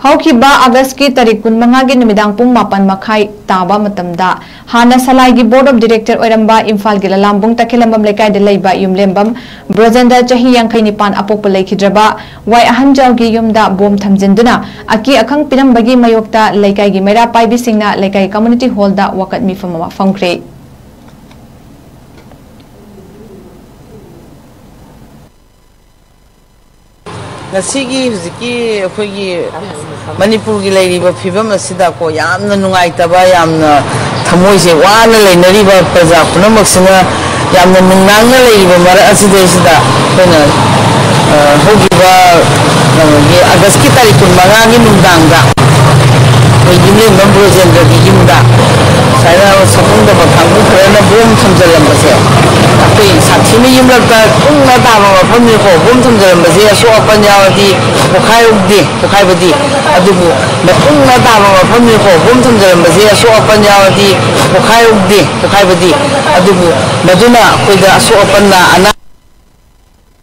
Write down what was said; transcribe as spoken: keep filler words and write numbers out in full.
ꯍꯧꯈꯤꯕ ꯑꯥꯒꯁꯀꯤ ꯇꯥꯔꯤꯛ ꯀꯨꯟꯃꯉꯥꯒꯤ ꯅꯨꯃꯤꯗꯥꯡ ꯄꯨꯡ ꯃꯥꯄꯟ ꯃꯈꯥꯏ ꯇꯥꯕ ꯃꯇꯝꯗ ꯍꯥꯟꯅ ꯁꯂꯥꯏꯒꯤ Board of Director ꯑꯣꯏꯔꯝꯕ ꯏꯝꯐꯥꯜꯒꯤ ꯂꯂꯥꯝꯕꯨꯡ ꯇꯈꯦꯂꯝꯕꯝ ꯂꯩꯀꯥꯏꯗ ꯂꯩꯕ ꯌꯨꯝꯂꯦꯝꯕꯝ ꯕ꯭ꯔꯣꯖꯦꯟꯗ꯭ꯔ, ꯆꯍꯤ ꯌꯥꯡꯈꯩ ꯅꯤꯄꯥꯟ, ꯑꯄꯣꯛꯄ ꯂꯩꯈꯤꯗ꯭ꯔꯕ ꯋꯥꯏ ꯑꯍꯟꯖꯥꯎꯒꯤ ꯌꯨꯝꯗ ꯕꯣꯝ ꯊꯝꯖꯤꯟꯗꯨꯅ ꯑꯀꯤ ꯑꯈꯪ ꯄꯤꯔꯝꯕꯒꯤ ꯃꯥꯌꯣꯛꯇ ꯂꯩꯀꯥꯏꯒꯤ ꯃꯩꯔꯥ ꯄꯥꯏꯕꯤꯁꯤꯡꯅ ꯂꯩꯀꯥꯏ community hall ꯗ ꯋꯥꯀꯠ ꯃꯤꯐꯝ ꯑꯃ ꯐꯝꯈ꯭ꯔꯦ꯫ ꯉꯁꯤꯒꯤ ꯍꯧꯖꯤꯛꯀꯤ ꯑꯩꯈꯣꯏꯒꯤ ꯃꯅꯤꯄꯨꯔꯒꯤ ꯂꯩꯔꯤꯕ ꯐꯤꯕꯝ ꯑꯁꯤꯗꯀꯣ, ꯌꯥꯝꯅ ꯅꯨꯡꯉꯥꯏꯇꯕ, ꯌꯥꯝꯅ ꯊꯃꯣꯏꯁꯦ ꯋꯥꯅ ꯂꯩꯅꯔꯤꯕ ꯄ꯭ꯔꯖꯥ ꯄꯨꯝꯅꯃꯛꯁꯤꯅ ꯌꯥꯝꯅ ꯅꯨꯡꯅꯥꯡꯅ ꯂꯩꯔꯤꯕ ꯃꯔꯛ ꯑꯁꯤꯗꯩꯁꯤꯗ ꯑꯩꯈꯣꯏꯅ, ꯑ, ꯍꯧꯈꯤꯕ ꯀꯩꯅꯣꯒꯤ ꯑꯥꯒꯁꯀꯤ ꯇꯥꯔꯤꯛ ꯀꯨꯟꯃꯉꯥꯒꯤ ꯅꯨꯡꯗꯥꯡꯗ ꯑꯩꯈꯣꯏ ꯌꯨꯝꯂꯦꯝꯕꯝ ꯕ꯭ꯔꯣꯖꯦꯟꯗ꯭ꯔꯒꯤ ꯌꯨꯝꯗ ꯁꯨꯃꯥꯏꯅ ꯁꯛꯈꯪꯗꯕ ꯀꯥꯡꯕꯨ ꯈꯔꯅ ꯕꯣꯝ ꯊꯝꯖꯤꯜꯂꯝꯕꯁꯦ ꯑꯩꯈꯣꯏ ꯁꯥꯊꯤꯅ ꯌꯨꯝꯂꯛꯇ ꯀꯨꯡꯅ ꯇꯥꯕ ꯃꯐꯝꯅꯤꯀꯣ꯫ ꯕꯣꯝ ꯊꯝꯖꯤꯜꯂꯝꯕꯁꯦ ꯑꯁꯣꯛ ꯑꯄꯟ ꯌꯥꯎꯔꯗꯤ ꯄꯣꯈꯥꯏꯍꯧꯗꯦ, ꯄꯣꯈꯥꯏꯕꯗꯤ, ꯑꯗꯨꯕꯨ ꯃꯀꯨꯡꯅ ꯇꯥꯕ ꯃꯐꯝꯅꯤꯀꯣ꯫ ꯕꯣꯝ ꯊꯝꯖꯤꯜꯂꯝꯕꯁꯦ ꯑꯁꯣꯛ ꯑꯄꯟ ꯌꯥꯎꯔꯗꯤ ꯄꯣꯈꯥꯏꯍꯧꯗꯦ, ꯄꯣꯈꯥꯏꯕꯗꯤ, ꯑꯗꯨꯕꯨ ꯃꯗꯨꯅ ꯑꯩꯈꯣꯏꯗ ꯑꯁꯣꯛ ꯑꯄꯟꯅ ꯑꯅꯥ